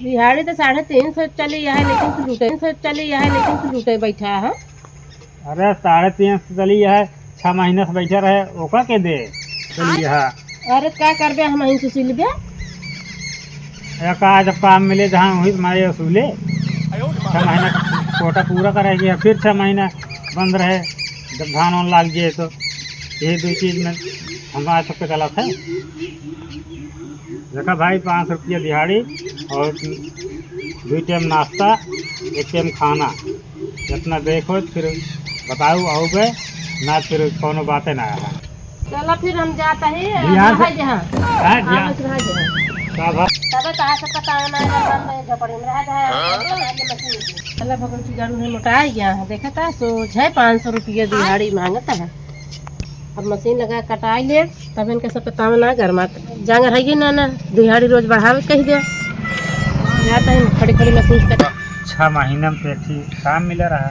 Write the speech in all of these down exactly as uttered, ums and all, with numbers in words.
दिहाड़ी तो साढ़े तीन सौ चली है, लेकिन तू लूटे, सौ चली है, लेकिन तू लूटे बैठा है। अरे, साढ़े तीन सौ चली है, छह महीना से बैठा रहे, ओका के दे चली है। अरे, का करबे, हम अहीं से सिलबे। अरे, का जब काम मिले, जहाँ वही तुम्हारे वसूले। छह महीना का कोटा पूरा करेगी, फिर छह महीना बंद रहे, जब धान वान लाग जाए तो। यही दो चीज में हमारा सबके गलत है। देखा भाई, पाँच सौ रुपया दिहाड़ी और दो टाइम नाश्ता, एक टाइम खाना, इतना देखो, फिर बताओ, आओगे ना, फिर कोनो बातें ना है। चलो, फिर हम जाता ही, हम बिहार से रह जहाँ। हाँ, हाँ, बिहार। बस रह जहाँ। का भा? तबे कहाँ से पता ना है, हम झोपड़ी में रह जाए, हम पता नहीं मशीन की। चलो, भगवती गाड़ू है, मोटा ही गया है, देखा था, सो छः पाँच सौ रुपया दिहाड़ी मांगता है। अब मशीन लगा कटाई ले, तब इनके सब ताव ना गरमात। जांगर है कि ना, ना, दिहाड़ी रोज बढ़ावे कह दे। जाता है खड़ी खड़ी मशीन कटा। छह महीना में तो एक ही काम मिला रहा।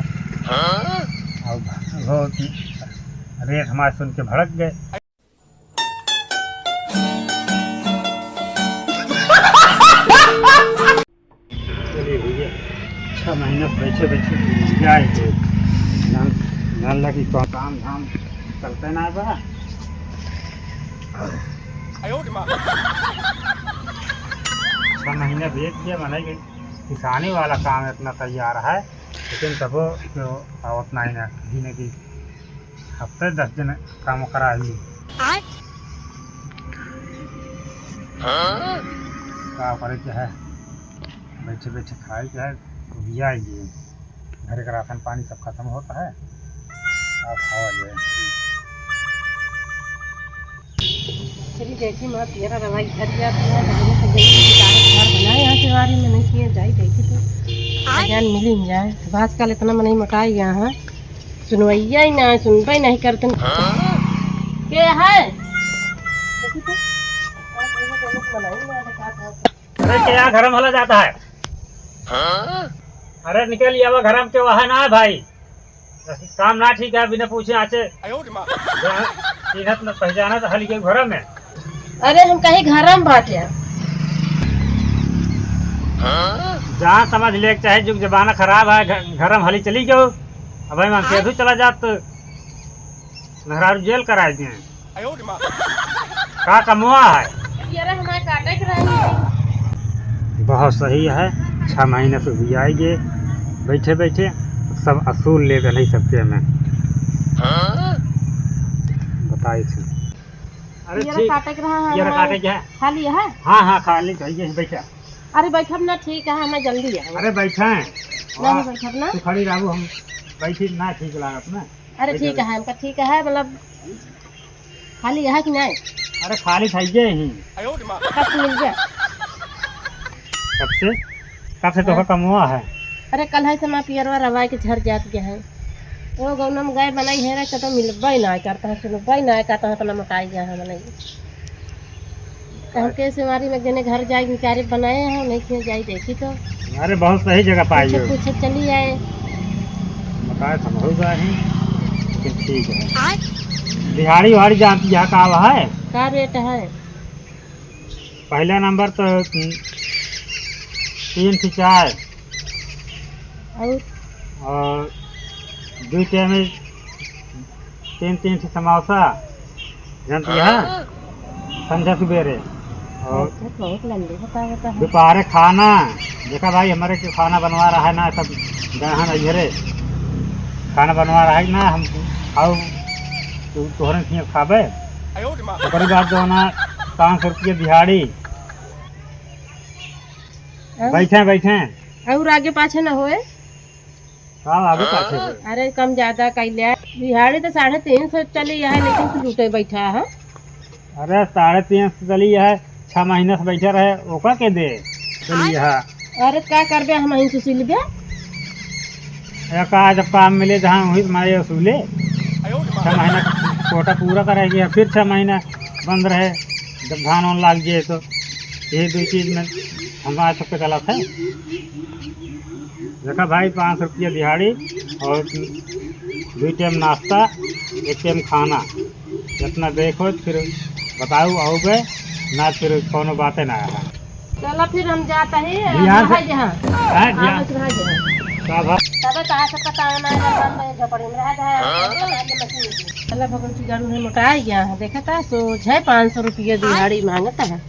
अब वो कि रेट हमारे सुन के भड़क गए। चलिए भैया, छह महीना से बैठे बैठे जाए के जान, जान ला कि कौन काम धाम चलते ना बा। छह महीना बीत गया, मने कि किसानी वाला काम इतना तैयार है, लेकिन तबो क्यों आवत नहीं ना, कहीं ना कहीं हफ्ते दस दिन काम करा ली। आय? का करे के है, बैठे बैठे खाए के है, तो भी आई गए। घर का राशन पानी सब खत्म होता है, आप खावा जाए। चलिए देखी, मैं तेरा रवाई घर जाती है, तो हम लोग तो गई थी, किसान घर बनाए यहाँ के बारे में नहीं किए, जाई देखी तो जान मिली नहीं जाए। अब आजकल इतना मनई मोटाई गया है, सुनवैया ही ना, सुनबे नहीं करते। के है? देखी तो, आज ये तो लोग मनाई ना, देखा था। अरे, क्या घर में हला जाता है? अरे, निकल आवा घर में, के वहाँ ना है भाई। काम ना ठीक है, बिना पूछे आचे। चिन्हत न पहचानत हली के घर में। अरे, हम कहीं घर में बाटे। जहाँ समझ ले के चाहे, जुग जमाना खराब है, घ-, घर में हली चली गयो। अब हम केधू चला जात तो मेहरारू जेल कराए दिए। का कमवा है? ये रे, हमारे काटे के रही। बहुत सही है, छह महीने से भी आएंगे बैठे बैठे, सब असूल ले गए सबके में। बताई थी। अरे ये रे, ठीक, काटे के रहा है ये रे, हमारे। काटे के है। खाली है? हाँ, हाँ, खाली चाहिए, बैठा। अरे बैठब ना, ठीक है, हमें जल्दी है। अरे बैठे हैं। नहीं बैठब ना। तू खड़ी रहू, हम बैठी ना, ठीक लागत ना। अरे ठीक है, हमका ठीक है, मतलब खाली है कि नहीं? अरे खाली था ये ही। कब मिल गया? कब से? कब से तोहका हाँ। कमवा है? अरे कल है से मैं पियरवा रवाई के झर जात गया है। वो गौना में गए बनाई है रे, तो मिलबा ही ना करता है, सुनबा ही ना करता है, इतना मोटाई गया है मनई। तो हम कैसे मारी में जने घर जाए, बेचारे बनाए हैं, नहीं क्यों जाई देखी तो। अरे बहुत सही जगह पाई पूछे, हो। पूछे चली आए। बताए तो बहुत है, लेकिन ठीक है। आय? दिहाड़ी उहाड़ी जानती है का है? का रेट है? पहला नंबर तो तीन से चाय और? और दो टाइम तीन तीन से समोसा, जानती है? हाँ। संझा सुबेरे। और अच्छा, बहुत लंबी बता, बता है। दोपहरे खाना, देखा भाई, हमारे के खाना बनवा रहा है ना, सब गहन इधरे खाना बनवा रहा है ना, हम खाओ, तू तोहरे से खाबे। ओकरे बाद जो ना, पाँच सौ रुपये दिहाड़ी। और? बैठे, बैठे। और आगे पाछे ना होए? का आगे पाछे होए? अरे कम ज्यादा कैले। दिहाड़ी तो साढ़े तीन सौ चली है, लेकिन तू लूटे बैठा है। अरे साढ़े तीन सौ चली है, छह महीने से बैठे रहे, ओका के दे चली है। अरे का करबे, हम अहीं से सिलबे। अरे का जब काम मिले जहाँ वही तुम्हारे वसूले। छह महीना कोटा पूरा करेगी, फिर छह महीना बंद रहे, जब धान वान लाग जाए तो। यही दो चीज में हमारा सबके गलत है। देखा भाई, पाँच सौ रुपया दिहाड़ी और दो टाइम नाश्ता, एक टाइम खाना, इतना देखो, फिर बताओ आओगे ना, फिर कोनो बातें ना है। चला फिर हम जाता ही, बिहार से। भाई जहाँ। हाँ, हाँ, बिहार। बस भाई जहाँ। का भा-, तबे कहा से पता ना है, हम तो झोपड़ी में रह जाए, हम तो पता नहीं मशीन की। चला भगवती गाड़ू में मोटा आ गया है, देखा था, सो छः पाँच सौ रुपये दिहाड़ी मांगता है।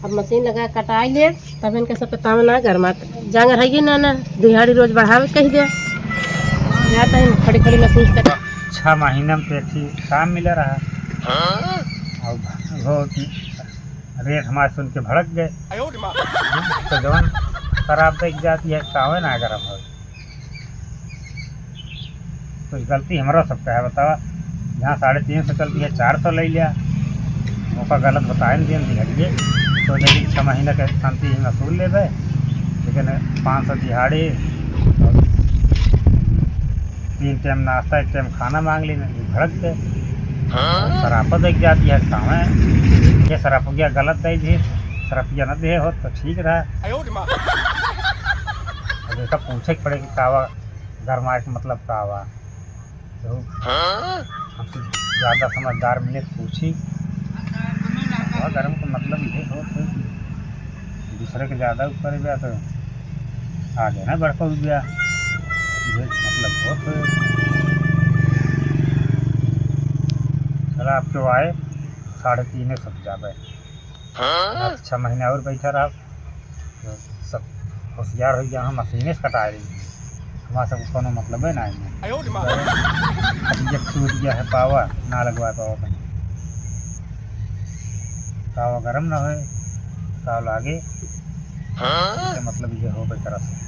अब मशीन लगा कटाई ले, तब इनके सब ताव ना गरमात। जांगर है ये ना, ना, दिहाड़ी रोज बढ़ावे कही दे। जाता है खड़ी खड़ी मशीन पे। छह महीना में तो एक ही काम मिला रहा। और वो कि रेट हमारे सुन के भड़क गए। तो जवन शराब देख जाती है, कावे ना गरम हो। कुछ गलती हमरा सबका है, बतावा। यहाँ साढ़े तीन सौ चलती है, चार सौ ले लिया। मौका गलत बताए न दिन दिहलिए। तो जब छः महीना के शांति ही वसूल लेबे, लेकिन पाँच सौ दिहाड़ी, तीन टाइम नाश्ता, एक टाइम खाना मांग ली, भड़क के। शराब देख जाती है, कावे। ये शराब गया गलत दे दी, शराब न दे हो तो ठीक रहा। अब एका पूछे के पड़े कि कावा गरमाए के मतलब कावा। तो हमसे ज्यादा समझदार मिले तो पूछी। कावा गरम का मतलब ये हो तो दूसरे के ज्यादा ऊपर गया तो आगे ना बढ़ पाऊ गया। ये मतलब हो तो चला, अब तो आए, साढ़े तीन सौ जाबे। हाँ? छह महीना और बैठा रहा, तो सब होशियार हो गया, हम मशीने से कटा रही। हमारा सब कोनो मतलब है ना इनमें। आयो रे माँ। अब ये टूट गया है पावर, ना लगवा पावा कहीं। पावा गरम ना होए, पावा लागे। हाँ? इसका मतलब ये हो बेचारा से।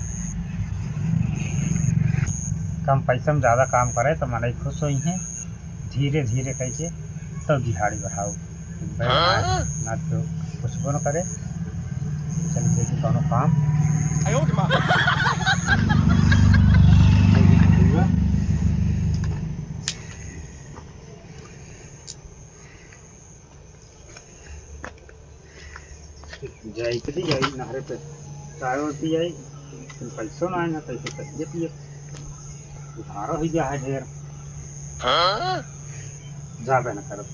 कम पैसा में ज्यादा काम करे तो मनई खुश होई हैं। धीरे धीरे कइके तब दिहाड़ी बढ़ाओ। हाँ? ना तो कुछ न करे। चल देखी कौनो काम। आयो रे माँ। जाई के दी जाई नहरे पे, चाय वाय पी आई। लेकिन पैसो ना आए ना, पैसे कहिए पिए, उधारो ही गया है ढेर। हाँ? जाबे न करत।